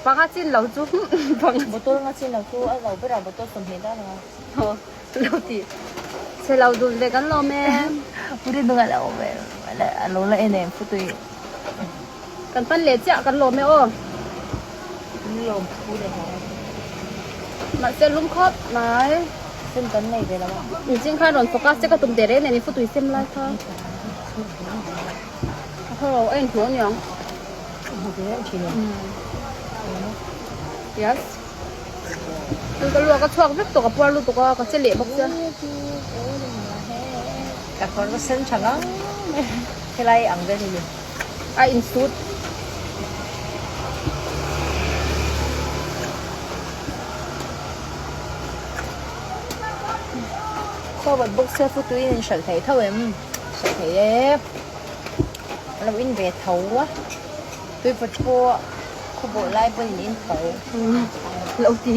Panga chin lo chu panga. Bottle nga chin lo chu a lo berah bottle 20 dan anga. Ho lo ti. Chhe lo dun ve kan lawm e. Puri nunga la awm e. A lo la en em futui. Kan pan leh chiah kan lawm e aw. Kan lawm phu leh hlauh e. Mahse lum khawp mai. Sem kan nei ve lo a. Niching khan rawn focus che ka tum teh reng nen i futui sem lai kha. A khaw lo a inhmuh aniang. Hmu ve reng thin em? Yes. Tun ka luak a chhuak vek tawh ka puar lutuk a ka che leh bawk sia. Ka kawr ka sen tha ngang mai. Helai ang vel hi ni. A insut. Khaw bawk sia futui in hralh thei tho em? Hralh thei e. A lo in ve tho a. Tui vawt pawh khaw bawh lai pawhin in in tho. Lo ti.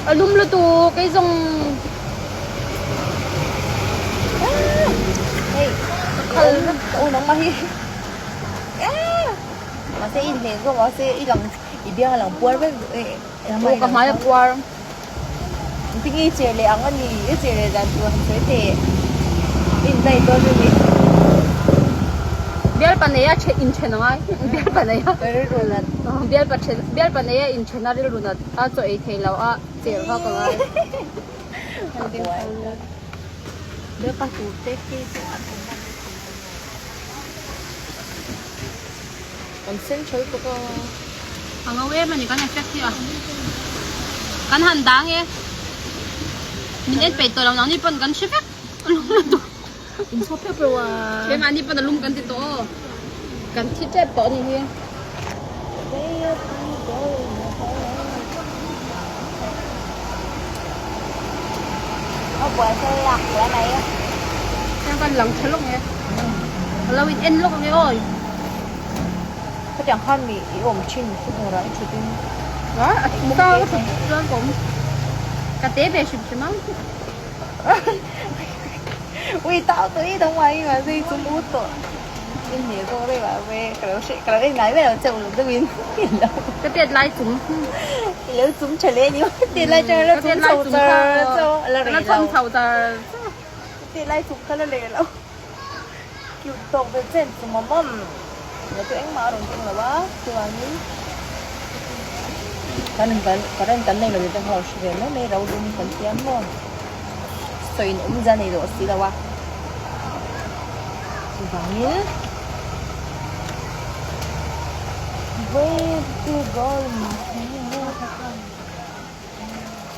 A lum lutuk kei zawng. Hei khal ka u nangmah hi. Mahse i inhmeh zawk a se i lang i biang a lang puar vek Aw ka hmai a puar. Engtin nge i che leh ang a ni? I che leh dan tur han sawi teh. I indaih dawn a ni. Bialpa neia then inthen a ngai. Bialpa neia Rilru nat. Bialpa then bialpa neia inthen a rilru nat a chaw ei thei lo a cher vak a ngai. Bialpa tur te khi chu an awm a ni. Kan sen tha lutuk a. A ngo em a ni kan effect hi a. Kan han dang e. Min en peih tawh lo nang ni pawn kan hre vek. A lum lutuk. In chhuak pheuh pheuh a. Keimah ni pawn a lum kan ti tawh aw. Kan thi tep tawh a ni hi. A buai fel lak hle mai. Heng kan lang tha lawk nge. Ka lo in en lawk ange awi. Khatiang khan mi i awm thin thu tura i thut in. A a thut ta ka thut chuan ka awm. Ka te ve hrim hrim ang. Ui tau tui dang mai mà dây chung út tawh. In hne zawk daih mah ve ka lo hre ka lo en ngai ber lo che uluk deuhin i lo. Ka tet lai chung. I lo chung tha leh ni maw tet lai chang a la chung chho char char a la reh lo. A la chhawm chho char char. Tet lai chung kha la reh lo. Cute tawk ve chen chu mawm mawm. Nge chu engmah a rawn keng lo a chuanin kan current kan nei lo te ho hre ve mai mai ro lum kan siam maw sawiin awmzia nei lo si lo a chuvangin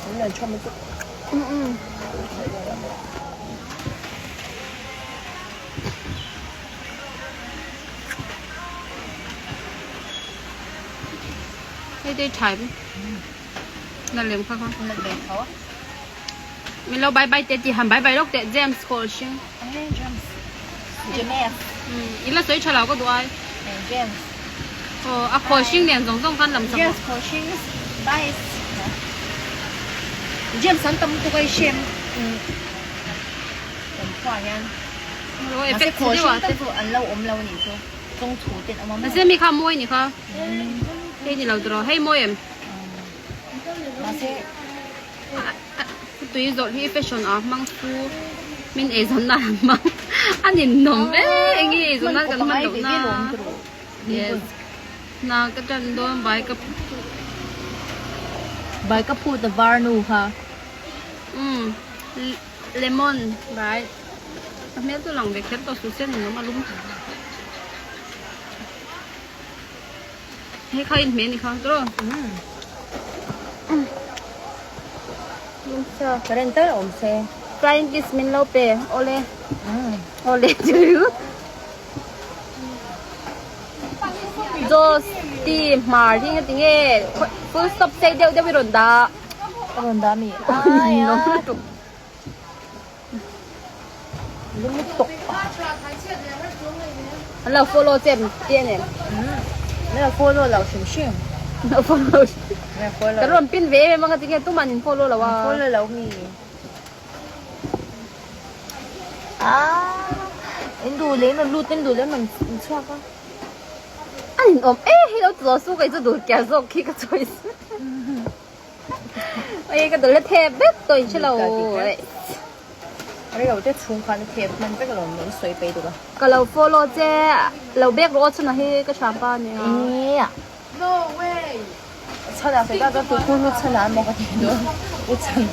an rawn chhawm lutuk. Hei te thai na lem kha kha na lem tho min lo bye bye te ti han bye bye lok te James call sing James James ila soi tha lo ka duai James oh a khawl hring nen zawng zawng khan lam chak James khawl hring bye James an tam tuk ai shem Kan khuaah hian mahse khaw hring tak chu an lo awm lo anih chu chawng chhu ten awm a maw. Mahse mi kha mawi ni kha hei ni lo tiraw hei mawi em. Mahse tui zawrh hi fashion ah hmang chu min ei zawn nan an hmang a ninawm e eng nge ei zawn nan kan hman loh na yes na ka tan dawn bai ka bai ka phut a var nu kha umm. Lemon bai a hmel chu lang ve kher tawh suh sen in awm a lum hei kha in hmeh ni kha tawh current tal awm se flying kiss min lo pe awle awle chu Jos ti hmar hi nga tinge full stop sei deuh deuh i rawn dah. A rawn dah mi ai a. Lum lutuk. An lo follow che em ti a nen. An lo follow lo hrim hrim. An lo follow. Kan rawn pin ve em em a nga tinge tuman in follow lo a. Follow lo mi. Ah. In duh leh in rawn lut in duh leh in rawn chhuak a. A ninawm e hei lo tilo su kei chu dul kiar zawk khi ka choice. Oi ka dul a thep vek tawh in hrelo. Rei lo te chhung khan a thep hman vek alawm in sawi pei deuh a. Ka lo follow che lo bek rawh aw chhunah hi ka thianpa ania. Nia. No way. Chhana sawi ta chuan tukhur lu chhana an maw ka ti dawn u chhan.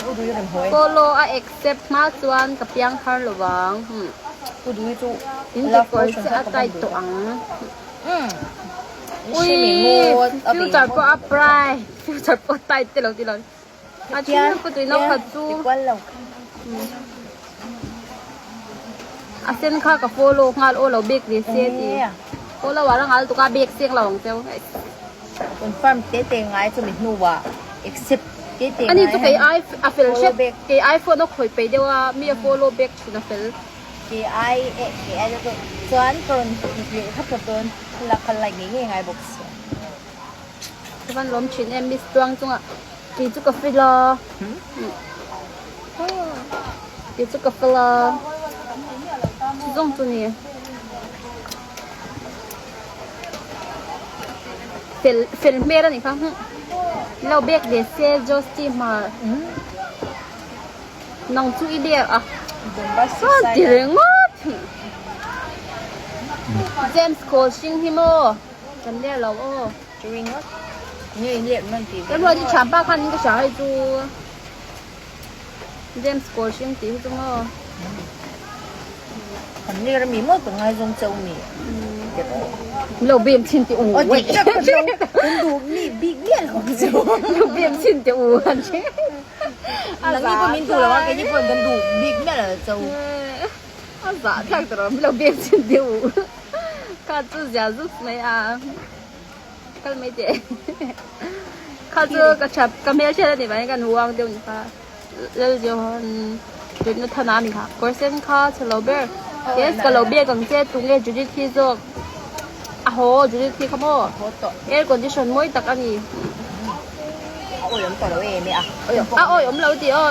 U dui rawn haw e. Follow a accept hma chuan ka piang thar lo vang. U dui chu In love kekawr potion che kha a ka tai van duh tawh tak. ang. Ui Future pawh a prai future pawh tight te lo ti lo a then ka tui no khat chu a sen kha ka follow nghal aw lo bek ve se ti follow a la ngal tuk a bek seng lo ang cheu confirm te te ngai chu mi hnuah accept te te ani chu kei ai a fel hrep kei ai phone a khawi pei deuh a mi a follow back thin a fel. Kei ai eh kei ai deuh chuan ka rawn leh kha phawt dawn thlalak kha like ngei ngei ngai bawk sia. Ka van lawm thin em miss tuang chunga kei chu ka feel a kei chu ka feel a chu zawng chu ni fel fel hmel a nih kha lo bek ve se Josty hmar. Nang chu i der a. Chuan ti ringawt. James khawl hring hi maw kan der lo aw. Kan ruat i thianpa khan in ka hria hei chu James khawl hring tih hi chu maw. Kan ler ami maw ka ngaizawng cheu mi. Lo bem chin teh u. Kan duh mi bik miah lo ang cheu. Lo bem chin teh u an ti. Nangni pawh min duh lo a, keini pawh kan duh bik miah lo cheu. A zah thlak tawh lo, min lo bem chin teh u. Kha chu zia zuk mai a. Kal mai teh. Kha chu ka tha ka hmelhriat a nih vangin kan uang deuh ni kha. Lal Johan rinna than a ni kha. Kawr sen kha chhe lo ber. Yes ka lo biak ang che tunge Judith hi zawk. A haw Judith hi kha maw. Air condition mawi tak a ni. A awi awm tawh lo em e a. A awi awm lo tih aw.